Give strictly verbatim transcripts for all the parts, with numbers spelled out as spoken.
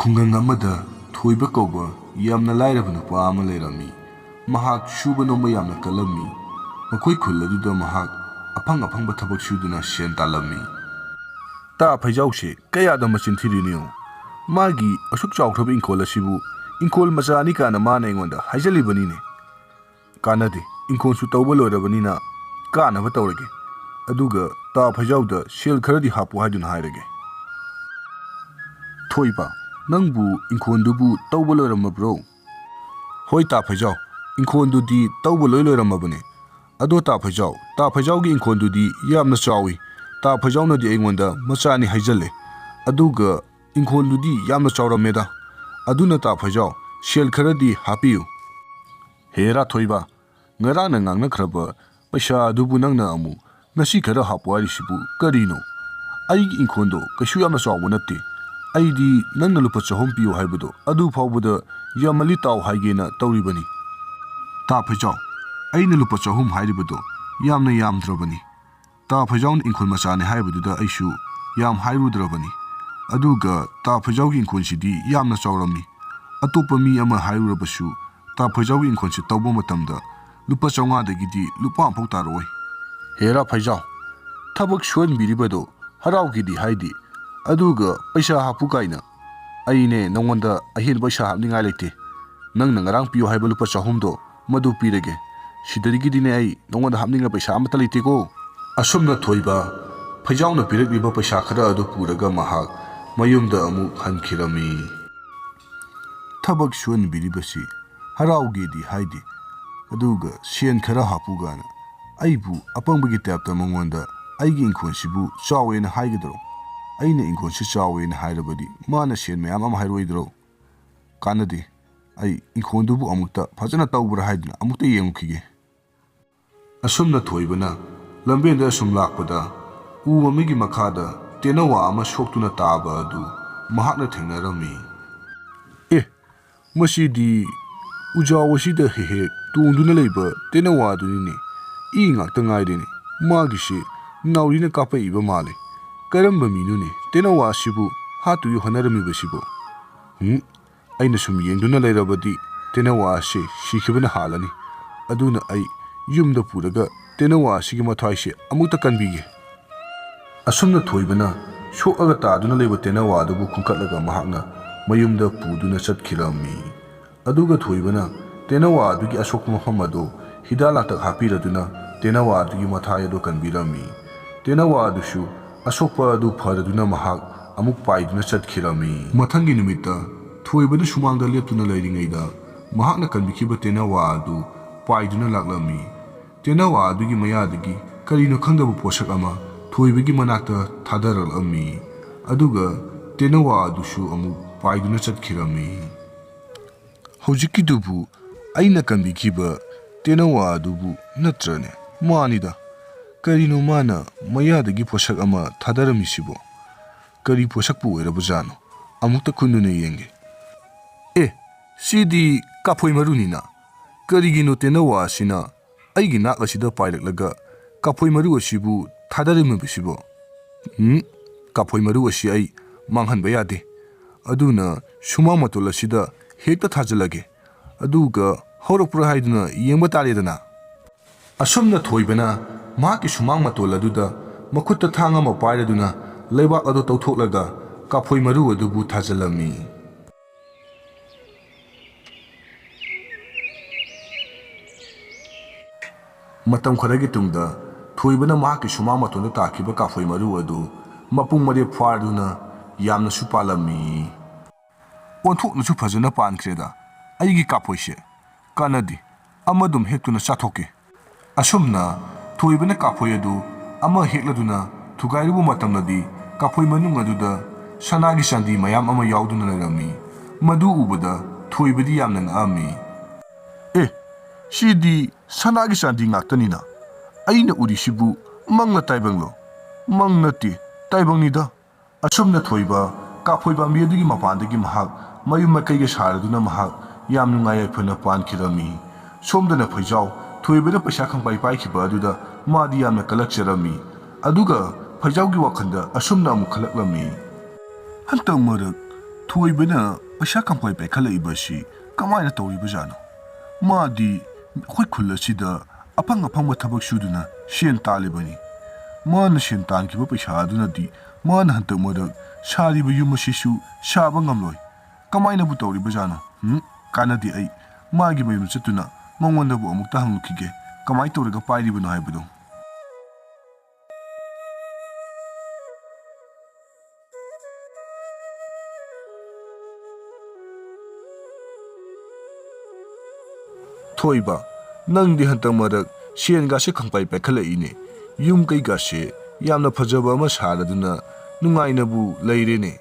ꯈꯨꯡꯒꯪ ꯑꯃꯗ ꯊꯣꯏꯕ ꯀꯧꯕ ꯌꯥꯝꯅ ꯂꯥꯏꯔꯕ ꯅꯨꯄꯥ ꯑꯃ ꯂꯩꯔꯝꯃꯤ꯫ ꯃꯍꯥꯛ ꯁꯨꯕ ꯅꯣꯝꯕ ꯌꯥꯝꯅ ꯀꯜꯂꯝꯃꯤ꯫ ꯃꯈꯣꯏ ꯈꯨꯜ ꯑꯗꯨꯗ ꯃꯍꯥꯛ ꯑꯐꯪ ꯑꯐꯪꯕ ꯊꯕꯛ ꯁꯨꯗꯨꯅ ꯁꯦꯟ ꯇꯥꯜꯂꯝꯃꯤ꯫ ꯇꯥ ꯐꯩꯖꯥꯎꯁꯦ ꯀꯌꯥꯗ ꯃꯆꯤꯟ ꯊꯤꯔꯤꯅꯣ ꯌꯦꯡꯉꯨ꯫ ꯃꯥꯒꯤ ꯑꯁꯨꯛ ꯆꯥꯎꯈ꯭ꯔꯕ ꯏꯪꯈꯣꯜ ꯑꯁꯤꯕꯨ ꯏꯪꯈꯣꯜ ꯃꯆꯥꯅꯤ ꯀꯥꯏꯅ ꯃꯥꯅ ꯑꯩꯉꯣꯟꯗ ꯍꯥꯏꯖꯜꯂꯤꯕꯅꯤꯅꯦ꯫ ꯀꯥꯟꯅꯗꯦ, ꯏꯪꯈꯣꯜꯁꯨ ꯇꯧꯕ ꯂꯣꯏꯔꯕꯅꯤꯅ ꯀꯥꯅꯕ ꯇꯧꯔꯒꯦ꯫ ꯑꯗꯨꯒ ꯇꯥ ꯐꯩꯖꯥꯎꯗ ꯁꯦꯜ ꯈꯔꯗꯤ ꯍꯥꯞꯄꯨ ꯍꯥꯏꯗꯨꯅ ꯍꯥꯏꯔꯒꯦ꯫ ꯊꯣꯏꯕ, ꯅꯪꯕꯨ ꯏꯪꯈꯣꯜꯗꯨꯕꯨ ꯇꯧꯕ ꯂꯣꯏꯔꯝꯃꯕ꯭ꯔꯣ? ꯍꯣꯏ ꯇꯥ ꯐꯩꯖꯥꯎ, ꯏꯪꯈꯣꯜꯗꯨꯗꯤ ꯇꯧꯕ ꯂꯣꯏ ꯂꯣꯏꯔꯝꯃꯕꯅꯦ꯫ ꯑꯗꯣ ꯇꯥ ꯐꯩꯖꯥꯎ, ꯇꯥ ꯐꯩꯖꯥꯎꯒꯤ ꯏꯪꯈꯣꯜꯗꯨꯗꯤ ꯌꯥꯝꯅ ꯆꯥꯎꯏ꯫ ꯇꯥ ꯐꯩꯖꯥꯎꯅꯗꯤ ꯑꯩꯉꯣꯟꯗ ꯃꯆꯥꯅꯤ ꯍꯥꯏꯖꯜꯂꯦ꯫ ꯑꯗꯨꯒ ꯏꯪꯈꯣꯜꯗꯨꯗꯤ ꯌꯥꯝꯅ ꯆꯥꯎꯔꯝꯃꯦꯗ꯫ ꯑꯗꯨꯅ ꯇꯥ ꯐꯩꯖꯥꯎ, ꯁꯦꯜ ꯈꯔꯗꯤ ꯍꯥꯞꯄꯤꯌꯨ꯫ ꯍꯦꯔꯥ ꯊꯣꯏꯕ, ꯉꯔꯥꯡꯅ ꯉꯥꯡꯅꯈ꯭ꯔꯕ ꯄꯩꯁꯥ ꯑꯗꯨꯕꯨ ꯅꯪꯅ ꯑꯃꯨꯛ ꯉꯁꯤ ꯈꯔ ꯍꯥꯞꯄꯨ ꯍꯥꯏꯔꯤꯁꯤꯕꯨ ꯀꯔꯤꯅꯣ? ꯑꯩꯒꯤ ꯏꯪꯈꯣꯜꯗꯣ ꯀꯩꯁꯨ ꯌꯥꯝꯅ ꯆꯥꯎꯕ ꯅꯠꯇꯦ꯫ ꯑꯩꯗꯤ ꯅꯪꯅ ꯂꯨꯄꯥ ꯆꯍꯨꯝ ꯄꯤꯌꯨ ꯍꯥꯏꯕꯗꯣ ꯑꯗꯨ ꯐꯥꯎꯕꯗ ꯌꯥꯝꯃꯜꯂꯤ ꯇꯥꯎ ꯍꯥꯏꯒꯦꯅ ꯇꯧꯔꯤꯕꯅꯤ꯫ ꯇꯥ ꯐꯩꯖꯥꯎ, ꯑꯩꯅ ꯂꯨꯄꯥ ꯆꯍꯨꯝ ꯍꯥꯏꯔꯤꯕꯗꯣ ꯌꯥꯝꯅ ꯌꯥꯝꯗ꯭ꯔꯕꯅꯤ꯫ ꯇꯥ ꯐꯩꯖꯥꯎꯅ ꯏꯪꯈꯣꯜ ꯃꯆꯥꯅꯤ ꯍꯥꯏꯕꯗꯨꯗ ꯑꯩꯁꯨ ꯌꯥꯝ ꯍꯥꯏꯔꯨꯗ꯭ꯔꯕꯅꯤ꯫ ꯑꯗꯨꯒ ꯇꯥ ꯐꯩꯖꯥꯎꯒꯤ ꯏꯪꯈꯣꯜꯁꯤꯗꯤ ꯌꯥꯝꯅ ꯆꯥꯎꯔꯝꯃꯤ꯫ ꯑꯇꯣꯞꯄ ꯃꯤ ꯑꯃ ꯍꯥꯏꯔꯨꯔꯕꯁꯨ ꯇꯥ ꯐꯩꯖꯥꯎꯒꯤ ꯏꯪꯈꯣꯜꯁꯤ ꯇꯧꯕ ꯃꯇꯝꯗ ꯂꯨꯄꯥ ꯆꯥꯝꯃꯉꯥꯗꯒꯤꯗꯤ ꯂꯨꯄꯥ ꯑꯃꯐꯥꯎ ꯇꯥꯔꯛꯑꯣꯏ꯫ ꯍꯦꯔꯥ ꯐꯩꯖꯥꯎ, ꯊꯕꯛ ꯁꯨꯍꯟꯕꯤꯔꯤꯕꯗꯣ ꯍꯔꯥꯎꯒꯦꯗꯤ ꯍꯥꯏꯗꯦ, ꯑꯗꯨꯒ ꯄꯩꯁꯥ ꯍꯥꯞꯄꯨ ꯀꯥꯏꯅ꯫ ꯑꯩꯅꯦ ꯅꯉꯣꯟꯗ ꯑꯍꯦꯟꯕ ꯄꯩꯁꯥ ꯍꯥꯞꯅꯤꯡꯉꯥꯏ ꯂꯩꯇꯦ꯫ ꯅꯪꯅ ꯉꯔꯥꯡ ꯄꯤꯌꯨ ꯍꯥꯏꯕ ꯂꯨꯄꯥ ꯆꯍꯨꯝꯗꯣ ꯃꯗꯨ ꯄꯤꯔꯒꯦ꯫ ꯁꯤꯗꯒꯤꯗꯤꯅꯦ ꯑꯩ ꯅꯉꯣꯟꯗ ꯍꯥꯞꯅꯤꯡꯉꯥꯏ ꯄꯩꯁꯥ ꯑꯃꯠꯇ ꯂꯩꯇꯦꯀꯣ꯫ ꯑꯁꯨꯝꯅ ꯊꯣꯏꯕ ꯐꯩꯖꯥꯎꯅ ꯄꯤꯔꯛꯂꯤꯕ ꯄꯩꯁꯥ ꯈꯔ ꯑꯗꯨ ꯄꯨꯔꯒ ꯃꯍꯥꯛ ꯃꯌꯨꯝꯗ ꯑꯃꯨꯛ ꯍꯟꯈꯤꯔꯝꯃꯤ꯫ ꯊꯕꯛ ꯁꯨꯍꯟꯕꯤꯔꯤꯕꯁꯤ ꯍꯔꯥꯎꯒꯦꯗꯤ ꯍꯥꯏꯗꯦ, ꯑꯗꯨꯒ ꯁꯦꯟ ꯈꯔ ꯍꯥꯞꯄꯨꯒꯥꯅ ꯑꯩꯕꯨ ꯑꯄꯪꯕꯒꯤ ꯇꯥꯏꯞꯇ ꯃꯉꯣꯟꯗ ꯑꯩꯒꯤ ꯏꯪꯈꯣꯜꯁꯤꯕꯨ ꯆꯥꯎꯋꯦꯅ ꯍꯥꯏꯒꯗ꯭ꯔꯣ? ꯑꯩꯅ ꯏꯪꯈꯣꯜꯁꯤ ꯆꯥꯎꯋꯦꯅ ꯍꯥꯏꯔꯕꯗꯤ ꯃꯥꯅ ꯁꯦꯟ ꯃꯌꯥꯝ ꯑꯃ ꯍꯥꯏꯔꯣꯏꯗ꯭ꯔꯣ? ꯀꯥꯟꯅꯗꯦ, ꯑꯩ ꯏꯪꯈꯣꯜꯗꯨꯕꯨ ꯑꯃꯨꯛꯇ ꯐꯖꯅ ꯇꯧꯕ꯭ꯔꯥ ꯍꯥꯏꯗꯨꯅ ꯑꯃꯨꯛꯇ ꯌꯦꯡꯉꯨꯈꯤꯒꯦ꯫ ꯑꯁꯨꯝꯅ ꯊꯣꯏꯕꯅ ꯂꯝꯕꯦꯟꯗ ꯁꯨꯝ ꯂꯥꯛꯄꯗ ꯎ ꯑꯃꯒꯤ ꯃꯈꯥꯗ ꯇꯦꯅꯋꯥ ꯑꯃ ꯁꯣꯛꯇꯨꯅ ꯇꯥꯕ ꯑꯗꯨ ꯃꯍꯥꯛꯅ ꯊꯦꯡꯅꯔꯝꯃꯤ꯫ ꯑꯦ, ꯃꯁꯤꯗꯤ ꯎꯖꯥꯎ ꯑꯁꯤꯗ ꯍꯦꯛ ꯍꯦꯛ ꯇꯣꯡꯗꯨꯅ ꯂꯩꯕ ꯇꯦꯅꯋꯥꯗꯨꯅꯤꯅꯦ꯫ ꯏ ꯉꯥꯛꯇ ꯉꯥꯏꯔꯦꯅꯦ꯫ ꯃꯥꯒꯤꯁꯦ ꯅꯥꯎꯔꯤꯅ ꯀꯥꯞꯄꯛꯏꯕ ꯃꯥꯜꯂꯦ꯫ ꯀꯔꯝꯕ ꯃꯤꯅꯣꯅꯦ ꯇꯦꯅꯋꯥ ꯑꯁꯤꯕꯨ ꯍꯥꯠꯇꯨꯒꯤ ꯍꯣꯠꯅꯔꯝꯃꯤꯕꯁꯤꯕꯣ? ꯎꯝ, ꯑꯩꯅ ꯁꯨꯝ ꯌꯦꯡꯗꯨꯅ ꯂꯩꯔꯕꯗꯤ ꯇꯦꯅꯋꯥ ꯑꯁꯤ ꯁꯤꯈꯤꯕꯅ ꯍꯥꯜꯂꯅꯤ꯫ ꯑꯗꯨꯅ ꯑꯩ ꯌꯨꯝꯗ ꯄꯨꯔꯒ ꯇꯦꯅꯋꯥ ꯑꯁꯤꯒꯤ ꯃꯊ꯭ꯋꯥꯏꯁꯦ ꯑꯃꯨꯛꯇ ꯀꯟꯕꯤꯒꯦ꯫ ꯑꯁꯨꯝꯅ ꯊꯣꯏꯕꯅ ꯁꯣꯛꯑꯒ ꯇꯥꯗꯨꯅ ꯂꯩꯕ ꯇꯦꯅꯋꯥ ꯑꯗꯨꯕꯨ ꯈꯨꯟꯀꯠꯂꯒ ꯃꯍꯥꯛꯅ ꯃꯌꯨꯝꯗ ꯄꯨꯗꯨꯅ ꯆꯠꯈꯤꯔꯝꯃꯤ꯫ ꯑꯗꯨꯒ ꯊꯣꯏꯕꯅ ꯇꯦꯅꯋꯥ ꯑꯗꯨꯒꯤ ꯑꯁꯣꯛꯄ ꯃꯐꯝ ꯑꯗꯨ ꯍꯤꯗꯥꯛ ꯂꯥꯡꯊꯛ ꯍꯥꯞꯄꯤꯔꯗꯨꯅ ꯇꯦꯅꯋꯥ ꯑꯗꯨꯒꯤ ꯃꯊ꯭ꯋꯥꯏ ꯑꯗꯨ ꯀꯟꯕꯤꯔꯝꯃꯤ꯫ ꯇꯦꯅꯋꯥ ꯑꯗꯨꯁꯨ ꯑꯁꯣꯛꯄ ꯑꯗꯨ ꯐꯔꯗꯨꯅ ꯃꯍꯥꯛ ꯑꯃꯨꯛ ꯄꯥꯏꯗꯨꯅ ꯆꯠꯈꯤꯔꯝꯃꯤ꯫ ꯃꯊꯪꯒꯤ ꯅꯨꯃꯤꯠꯇ ꯊꯣꯏꯕꯅ ꯁꯨꯃꯥꯡꯗ ꯂꯦꯞꯇꯨꯅ ꯂꯩꯔꯤꯉꯩꯗ ꯃꯍꯥꯛꯅ ꯀꯟꯕꯤꯈꯤꯕ ꯇꯦꯅꯋꯥ ꯑꯗꯨ ꯄꯥꯏꯗꯨꯅ ꯂꯥꯛꯂꯝꯃꯤ꯫ ꯇꯦꯅꯋꯥ ꯑꯗꯨꯒꯤ ꯃꯌꯥꯗꯒꯤ ꯀꯔꯤꯅꯣ ꯈꯪꯗꯕ ꯄꯣꯠꯁꯛ ꯑꯃ ꯊꯣꯏꯕꯒꯤ ꯃꯅꯥꯛꯇ ꯊꯥꯗꯔꯛꯂꯝꯃꯤ꯫ ꯑꯗꯨꯒ ꯇꯦꯅꯋꯥ ꯑꯗꯨꯁꯨ ꯑꯃꯨꯛ ꯄꯥꯏꯗꯨꯅ ꯆꯠꯈꯤꯔꯝꯃꯤ꯫ ꯍꯧꯖꯤꯛꯀꯤꯗꯨꯕꯨ ꯑꯩꯅ ꯀꯟꯕꯤꯈꯤꯕ ꯇꯦꯅꯋꯥ ꯑꯗꯨꯕꯨ ꯅꯠꯇ꯭ꯔꯅꯦ? ꯃꯥꯅꯤꯗ꯫ ꯀꯔꯤꯅꯣ ꯃꯥꯅ ꯃꯌꯥꯗꯒꯤ ꯄꯣꯠꯁꯛ ꯑꯃ ꯊꯥꯗꯔꯝꯃꯤꯁꯤꯕꯣ? ꯀꯔꯤ ꯄꯣꯠꯁꯛꯄꯨ ꯑꯣꯏꯔꯕꯖꯥꯠꯅꯣ? ꯑꯃꯨꯛꯇ ꯈꯨꯟꯗꯨꯅ ꯌꯦꯡꯒꯦ꯫ ꯑꯦ, ꯁꯤꯗꯤ ꯀꯥꯐꯣꯏ ꯃꯔꯨꯅꯤꯅ꯫ ꯀꯔꯤꯒꯤꯅꯣ ꯇꯦꯅꯋꯥ ꯑꯁꯤꯅ ꯑꯩꯒꯤ ꯅꯥꯛ ꯑꯁꯤꯗ ꯄꯥꯏꯔꯛꯂꯒ ꯀꯥꯐꯣꯏ ꯃꯔꯨ ꯑꯁꯤꯕꯨ ꯊꯥꯗꯔꯝꯃꯤꯕꯁꯤꯕꯣ? ꯎꯝ, ꯀꯥꯐꯣꯏ ꯃꯔꯨ ꯑꯁꯤ ꯑꯩ ꯃꯥꯡꯍꯟꯕ ꯌꯥꯗꯦ꯫ ꯑꯗꯨꯅ ꯁꯨꯃꯥꯡ ꯃꯇꯣꯜ ꯑꯁꯤꯗ ꯍꯦꯛꯇ ꯊꯥꯖꯤꯜꯂꯒꯦ꯫ ꯑꯗꯨꯒ ꯍꯧꯔꯛꯄ꯭ꯔꯥ ꯍꯥꯏꯗꯨꯅ ꯌꯦꯡꯕ ꯇꯥꯔꯦꯗꯅ꯫ ꯑꯁꯨꯝꯅ ꯊꯣꯏꯕꯅ ꯃꯍꯥꯛꯀꯤ ꯁꯨꯃꯥꯡ ꯃꯇꯣꯜ ꯑꯗꯨꯗ ꯃꯈꯨꯠꯇ ꯊꯥꯡ ꯑꯃ ꯄꯥꯏꯔꯗꯨꯅ ꯂꯩꯕꯥꯛ ꯑꯗꯨ ꯇꯧꯊꯣꯛꯂꯒ ꯀꯥꯐꯣꯏ ꯃꯔꯨ ꯑꯗꯨꯕꯨ ꯊꯥꯖꯤꯜꯂꯝꯃꯤ꯫ ꯃꯇꯝ ꯈꯔꯒꯤ ꯇꯨꯡꯗ ꯊꯣꯏꯕꯅ ꯃꯍꯥꯛꯀꯤ ꯁꯨꯃꯥꯡ ꯃꯇꯣꯟꯗ ꯇꯥꯈꯤꯕ ꯀꯥꯐꯣꯏ ꯃꯔꯨ ꯑꯗꯨ ꯃꯄꯨꯡ ꯃꯔꯦ ꯐꯥꯔꯗꯨꯅ ꯌꯥꯝꯅꯁꯨ ꯄꯥꯜꯂꯝꯃꯤ꯫ ꯑꯣꯟꯊꯣꯛꯅꯁꯨ ꯐꯖꯅ ꯄꯥꯟꯈ꯭ꯔꯦꯗ ꯑꯩꯒꯤ ꯀꯥꯐꯣꯏꯁꯦ꯫ ꯀꯥꯟꯅꯗꯦ, ꯑꯃꯗꯨꯝ ꯍꯦꯛꯇꯨꯅ ꯆꯥꯊꯣꯛꯀꯦ꯫ ꯑꯁꯨꯝꯅ ꯊꯣꯏꯕꯅ ꯀꯥꯐꯣꯏ ꯑꯗꯨ ꯑꯃ ꯍꯦꯛꯂꯗꯨꯅ ꯊꯨꯒꯥꯏꯔꯨꯕ ꯃꯇꯝꯗꯗꯤ ꯀꯥꯐꯣꯏ ꯃꯅꯨꯡ ꯑꯗꯨꯗ ꯁꯅꯥꯒꯤ ꯆꯥꯟꯗꯤ ꯃꯌꯥꯝ ꯑꯃ ꯌꯥꯎꯗꯨꯅ ꯂꯩꯔꯝꯃꯤ꯫ ꯃꯗꯨ ꯎꯕꯗ ꯊꯣꯏꯕꯗꯤ ꯌꯥꯝꯅ ꯉꯛꯑꯝꯃꯤ꯫ "ꯑꯦ, ꯁꯤꯗꯤ ꯁꯅꯥꯒꯤ ꯆꯥꯟꯗꯤ ꯉꯥꯛꯇꯅꯤꯅ꯫ ꯑꯩꯅ ꯎꯔꯤꯁꯤꯕꯨ ꯃꯪꯂ ꯇꯥꯏꯕꯪꯂꯣ?" "ꯃꯪ ꯅꯠꯇꯦ, ꯇꯥꯏꯕꯪꯅꯤꯗ꯫" ꯑꯁꯨꯝꯅ ꯊꯣꯏꯕ ꯀꯥꯐꯣꯏ ꯄꯥꯝꯕꯤ ꯑꯗꯨꯒꯤ ꯃꯄꯥꯟꯗꯒꯤ ꯃꯍꯥꯛ ꯃꯌꯨꯝ ꯃꯀꯩꯒ ꯁꯥꯔꯗꯨꯅ ꯃꯍꯥꯛ ꯌꯥꯝ ꯅꯨꯡꯉꯥꯏ ꯌꯥꯏꯐꯅ ꯄꯥꯟꯈꯤꯔꯝꯃꯤ꯫ ꯁꯣꯝꯗꯅ ꯐꯩꯖꯥꯎ ꯊꯣꯏꯕꯅ ꯄꯩꯁꯥ ꯈꯪꯄꯥꯏ ꯄꯥꯏꯈꯤꯕ ꯑꯗꯨꯗ ꯃꯥꯗꯤ ꯌꯥꯝꯅ ꯀꯜꯂꯛꯆꯔꯝꯃꯤ꯫ ꯑꯗꯨꯒ ꯐꯩꯖꯥꯎꯒꯤ ꯋꯥꯈꯜꯗ ꯑꯁꯨꯝꯅ ꯑꯃꯨꯛ ꯈꯜꯂꯛꯂꯝꯃꯤ꯫ ꯍꯟꯗꯛ ꯃꯔꯛ ꯊꯣꯏꯕꯅ ꯄꯩꯁꯥ ꯈꯪꯄꯥꯏ ꯄꯥꯏꯈꯠꯂꯛꯏꯕ ꯑꯁꯤ ꯀꯃꯥꯏꯅ ꯇꯧꯔꯤꯕꯖꯥꯠꯅꯣ? ꯃꯥꯗꯤ ꯑꯩꯈꯣꯏ ꯈꯨꯜ ꯑꯁꯤꯗ ꯑꯐꯪ ꯑꯐꯪꯕ ꯊꯕꯛ ꯁꯨꯗꯨꯅ ꯁꯦꯟ ꯇꯥꯜꯂꯤꯕꯅꯤ꯫ ꯃꯥꯅ ꯁꯦꯟ ꯇꯥꯟꯈꯤꯕ ꯄꯩꯁꯥ ꯑꯗꯨꯅꯗꯤ ꯃꯥꯅ ꯍꯟꯗꯛ ꯃꯔꯛ ꯁꯥꯔꯤꯕ ꯌꯨꯝ ꯑꯁꯤꯁꯨ ꯁꯥꯕ ꯉꯝꯂꯣꯏ꯫ ꯀꯃꯥꯏꯅꯕꯨ ꯇꯧꯔꯤꯕꯖꯥꯠꯅꯣ? ꯍꯨꯝ? ꯀꯥꯟꯅꯗꯦ꯫ ꯑꯩ ꯃꯥꯒꯤ ꯃꯌꯨꯝꯗ ꯆꯠꯇꯨꯅ ꯃꯉꯣꯟꯗꯕꯨ ꯑꯃꯨꯛꯇ ꯍꯪꯂꯨꯈꯤꯒꯦ, ꯀꯃꯥꯏꯅ ꯇꯧꯔꯒ ꯄꯥꯏꯔꯤꯕꯅꯣ ꯍꯥꯏꯕꯗꯣ꯫ ꯊꯣꯏꯕ, ꯅꯪꯗꯤ ꯍꯟꯗꯛ ꯃꯔꯛ ꯁꯦꯟꯒꯥꯁꯦ ꯈꯪꯄꯥꯏ ꯄꯥꯏꯈꯠꯂꯛꯏꯅꯦ꯫ ꯌꯨꯝ ꯀꯩꯒꯥꯁꯦ ꯌꯥꯝꯅ ꯐꯖꯕ ꯑꯃ ꯁꯥꯔꯗꯨꯅ ꯅꯨꯡꯉꯥꯏꯅꯕꯨ ꯂꯩꯔꯦꯅꯦ꯫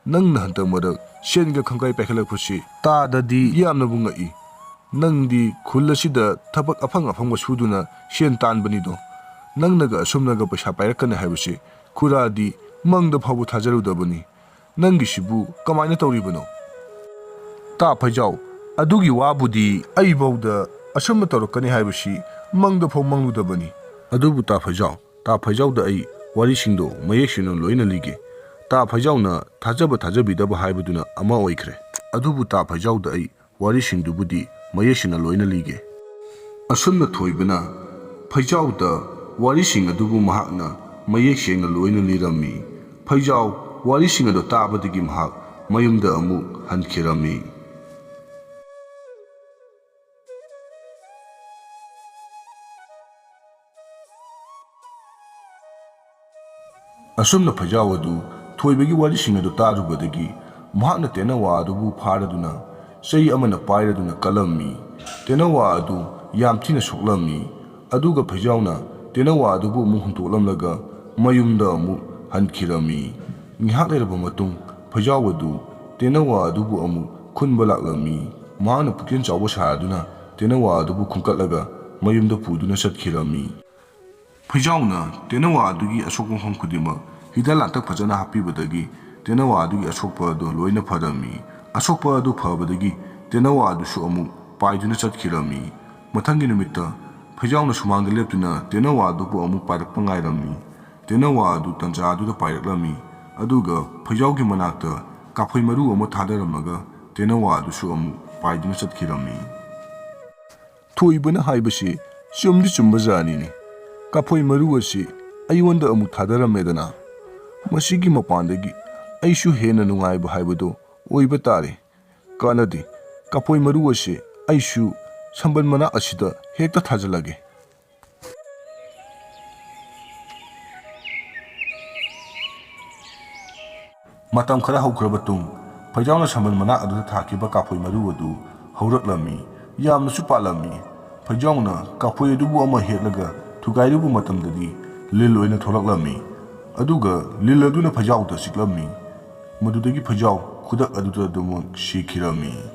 ꯅꯪꯅ ꯍꯟꯗꯛ ꯃꯔꯛ ꯁꯦꯟꯒ ꯈꯪꯄꯥꯏ ꯄꯥꯏꯈꯠꯂꯛꯄꯁꯤ ꯇꯥꯗꯗꯤ ꯌꯥꯝꯅꯕꯨ ꯉꯛꯏ꯫ ꯅꯪꯗꯤ ꯈꯨꯜ ꯑꯁꯤꯗ ꯊꯕꯛ ꯑꯐꯪ ꯑꯐꯪꯕ ꯁꯨꯗꯨꯅ ꯁꯦꯟ ꯇꯥꯟꯕꯅꯤꯗꯣ꯫ ꯅꯪꯅꯒ ꯑꯁꯨꯝꯅꯒ ꯄꯩꯁꯥ ꯄꯥꯏꯔꯛꯀꯅꯤ ꯍꯥꯏꯕꯁꯤ ꯈꯨꯔꯥꯗꯤ ꯃꯪꯗ ꯐꯥꯎꯕ ꯊꯥꯖꯔꯨꯗꯕꯅꯤ꯫ ꯅꯪꯒꯤꯁꯤꯕꯨ ꯀꯃꯥꯏꯅ ꯇꯧꯔꯤꯕꯅꯣ? ꯇꯥ ꯐꯩꯖꯥꯎ, ꯑꯗꯨꯒꯤ ꯋꯥꯕꯨꯗꯤ ꯑꯩꯐꯥꯎꯗ ꯑꯁꯨꯝꯅ ꯇꯧꯔꯛꯀꯅꯤ ꯍꯥꯏꯕꯁꯤ ꯃꯪꯗ ꯐꯥꯎ ꯃꯪꯂꯨꯗꯕꯅꯤ꯫ ꯑꯗꯨꯕꯨ ꯇꯥ ꯐꯩꯖꯥꯎ, ꯇꯥ ꯐꯩꯖꯥꯎꯗ ꯑꯩ ꯋꯥꯔꯤꯁꯤꯡꯗꯣ ꯃꯌꯦꯛ ꯁꯦꯡꯅ ꯂꯣꯏꯅ ꯂꯤꯒꯦ꯫ ꯇꯥ ꯐꯩꯖꯥꯎꯅ ꯊꯥꯖꯕ ꯊꯥꯖꯕꯤꯗꯕ ꯍꯥꯏꯕꯗꯨꯅ ꯑꯃ ꯑꯣꯏꯈ꯭ꯔꯦ꯫ ꯑꯗꯨꯕꯨ ꯇꯥ ꯐꯩꯖꯥꯎꯗ ꯑꯩ ꯋꯥꯔꯤꯁꯤꯡꯗꯨꯕꯨꯗꯤ ꯃꯌꯦꯛ ꯁꯦꯡꯅ ꯂꯣꯏꯅ ꯂꯤꯒꯦ꯫ ꯑꯁꯨꯝꯅ ꯊꯣꯏꯕꯅ ꯐꯩꯖꯥꯎꯗ ꯋꯥꯔꯤꯁꯤꯡ ꯑꯗꯨꯕꯨ ꯃꯍꯥꯛꯅ ꯃꯌꯦꯛ ꯁꯦꯡꯅ ꯂꯣꯏꯅ ꯂꯤꯔꯝꯃꯤ꯫ ꯐꯩꯖꯥꯎ ꯋꯥꯔꯤꯁꯤꯡ ꯑꯗꯨ ꯇꯥꯕꯗꯒꯤ ꯃꯍꯥꯛ ꯃꯌꯨꯝꯗ ꯑꯃꯨꯛ ꯍꯟꯈꯤꯔꯝꯃꯤ꯫ ꯑꯁꯨꯝꯅ ꯐꯩꯖꯥꯎ ꯑꯗꯨ ꯊꯣꯏꯕꯒꯤ ꯋꯥꯔꯤꯁꯤꯡ ꯑꯗꯨ ꯇꯥꯔꯨꯕꯗꯒꯤ ꯃꯍꯥꯛꯅ ꯇꯦꯅꯋꯥ ꯑꯗꯨꯕꯨ ꯐꯥꯔꯗꯨꯅ ꯆꯩ ꯑꯃꯅ ꯄꯥꯏꯔꯗꯨꯅ ꯀꯜꯂꯝꯃꯤ꯫ ꯇꯦꯅꯋꯥ ꯑꯗꯨ ꯌꯥꯝ ꯊꯤꯅ ꯁꯣꯛꯂꯝꯃꯤ꯫ ꯑꯗꯨꯒ ꯐꯩꯖꯥꯎꯅ ꯇꯦꯅꯋꯥ ꯑꯗꯨꯕꯨ ꯑꯃꯨꯛ ꯍꯨꯟꯗꯣꯛꯂꯝꯂꯒ ꯃꯌꯨꯝꯗ ꯑꯃꯨꯛ ꯍꯟꯈꯤꯔꯝꯃꯤ꯫ ꯉꯥꯏꯍꯥꯛ ꯂꯩꯔꯕ ꯃꯇꯨꯡ ꯐꯩꯖꯥꯎ ꯑꯗꯨ ꯇꯦꯅꯋꯥ ꯑꯗꯨꯕꯨ ꯑꯃꯨꯛ ꯈꯨꯟꯕ ꯂꯥꯛꯂꯝꯃꯤ꯫ ꯃꯍꯥꯛꯅ ꯄꯨꯛꯆꯦꯜ ꯆꯥꯎꯕ ꯁꯥꯗꯨꯅ ꯇꯦꯅꯋꯥ ꯑꯗꯨꯕꯨ ꯈꯨꯟꯀꯠꯂꯒ ꯃꯌꯨꯝꯗ ꯄꯨꯗꯨꯅ ꯆꯠꯈꯤꯔꯝꯃꯤ꯫ ꯐꯩꯖꯥꯎꯅ ꯇꯦꯅꯋꯥ ꯑꯗꯨꯒꯤ ꯑꯁꯣꯛꯄ ꯃꯐꯝ ꯈꯨꯗꯤꯡꯃꯛ ꯍꯤꯗꯥꯛ ꯂꯥꯡꯊꯛ ꯐꯖꯅ ꯍꯥꯞꯄꯤꯕꯗꯒꯤ ꯇꯦꯅꯋꯥ ꯑꯗꯨꯒꯤ ꯑꯁꯣꯛꯄ ꯑꯗꯨ ꯂꯣꯏꯅ ꯐꯔꯝꯃꯤ꯫ ꯑꯁꯣꯛꯄ ꯑꯗꯨ ꯐꯕꯗꯒꯤ ꯇꯦꯅꯋꯥ ꯑꯗꯨꯁꯨ ꯑꯃꯨꯛ ꯄꯥꯏꯗꯨꯅ ꯆꯠꯈꯤꯔꯝꯃꯤ꯫ ꯃꯊꯪꯒꯤ ꯅꯨꯃꯤꯠꯇ ꯐꯩꯖꯥꯎꯅ ꯁꯨꯃꯥꯡꯗ ꯂꯦꯞꯇꯨꯅ ꯇꯦꯅꯋꯥ ꯑꯗꯨꯕꯨ ꯑꯃꯨꯛ ꯄꯥꯏꯔꯛꯄ ꯉꯥꯏꯔꯝꯃꯤ꯫ ꯇꯦꯅꯋꯥ ꯑꯗꯨ ꯇꯟꯖꯥ ꯑꯗꯨꯗ ꯄꯥꯏꯔꯛꯂꯝꯃꯤ꯫ ꯑꯗꯨꯒ ꯐꯩꯖꯥꯎꯒꯤ ꯃꯅꯥꯛꯇ ꯀꯥꯐꯩ ꯃꯔꯨ ꯑꯃ ꯊꯥꯗꯔꯝꯃꯒ ꯇꯦꯅꯋꯥ ꯑꯗꯨꯁꯨ ꯑꯃꯨꯛ ꯄꯥꯏꯗꯨꯅ ꯆꯠꯈꯤꯔꯝꯃꯤ꯫ ꯊꯣꯏꯕꯅ ꯍꯥꯏꯕꯁꯤ ꯆꯨꯝꯗꯤ ꯆꯨꯝꯕ ꯖꯥꯠꯅꯤꯅꯦ꯫ ꯀꯥꯐꯩ ꯃꯔꯨ ꯑꯁꯤ ꯑꯩꯉꯣꯟꯗ ꯑꯃꯨꯛ ꯊꯥꯗꯔꯝꯃꯦꯗꯅ, ꯃꯁꯤꯒꯤ ꯃꯄꯥꯟꯗꯒꯤ ꯑꯩꯁꯨ ꯍꯦꯟꯅ ꯅꯨꯡꯉꯥꯏꯕ ꯍꯥꯏꯕꯗꯨ ꯑꯣꯏꯕ ꯇꯥꯔꯦ꯫ ꯀꯥꯟꯅꯗꯦ, ꯀꯥꯐꯩ ꯃꯔꯨ ꯑꯁꯤ ꯑꯩꯁꯨ ꯁꯝꯕꯜ ꯃꯅꯥ ꯑꯁꯤꯗ ꯍꯦꯛꯇ ꯊꯥꯖꯤꯜꯂꯒꯦ꯫ ꯃꯇꯝ ꯈꯔ ꯍꯧꯈ꯭ꯔꯕ ꯇꯨꯡ, ꯐꯩꯖꯥꯎꯅ ꯁꯝꯕꯜ ꯃꯅꯥ ꯑꯗꯨꯗ ꯊꯥꯈꯤꯕ ꯀꯥꯐꯩ ꯃꯔꯨ ꯑꯗꯨ ꯍꯧꯔꯛꯂꯝꯃꯤ꯫ ꯌꯥꯝꯅꯁꯨ ꯄꯥꯜꯂꯝꯃꯤ꯫ ꯐꯩꯖꯥꯎꯅ ꯀꯥꯐꯩ ꯑꯗꯨꯕꯨ ꯑꯃ ꯍꯦꯛꯂꯒ ꯊꯨꯒꯥꯏꯔꯨꯕ ꯃꯇꯝꯗꯗꯤ ꯂꯤꯜ ꯑꯣꯏꯅ ꯊꯣꯛꯂꯛꯂꯝꯃꯤ꯫ ꯑꯗꯨꯒ ꯂꯤꯜ ꯑꯗꯨꯅ ꯐꯩꯖꯥꯎꯗ ꯆꯤꯛꯂꯝꯃꯤ꯫ ꯃꯗꯨꯗꯒꯤ ꯐꯩꯖꯥꯎ ꯈꯨꯗꯛ ꯑꯗꯨꯗ ꯑꯗꯨꯃꯛ ꯁꯤꯈꯤꯔꯝꯃꯤ꯫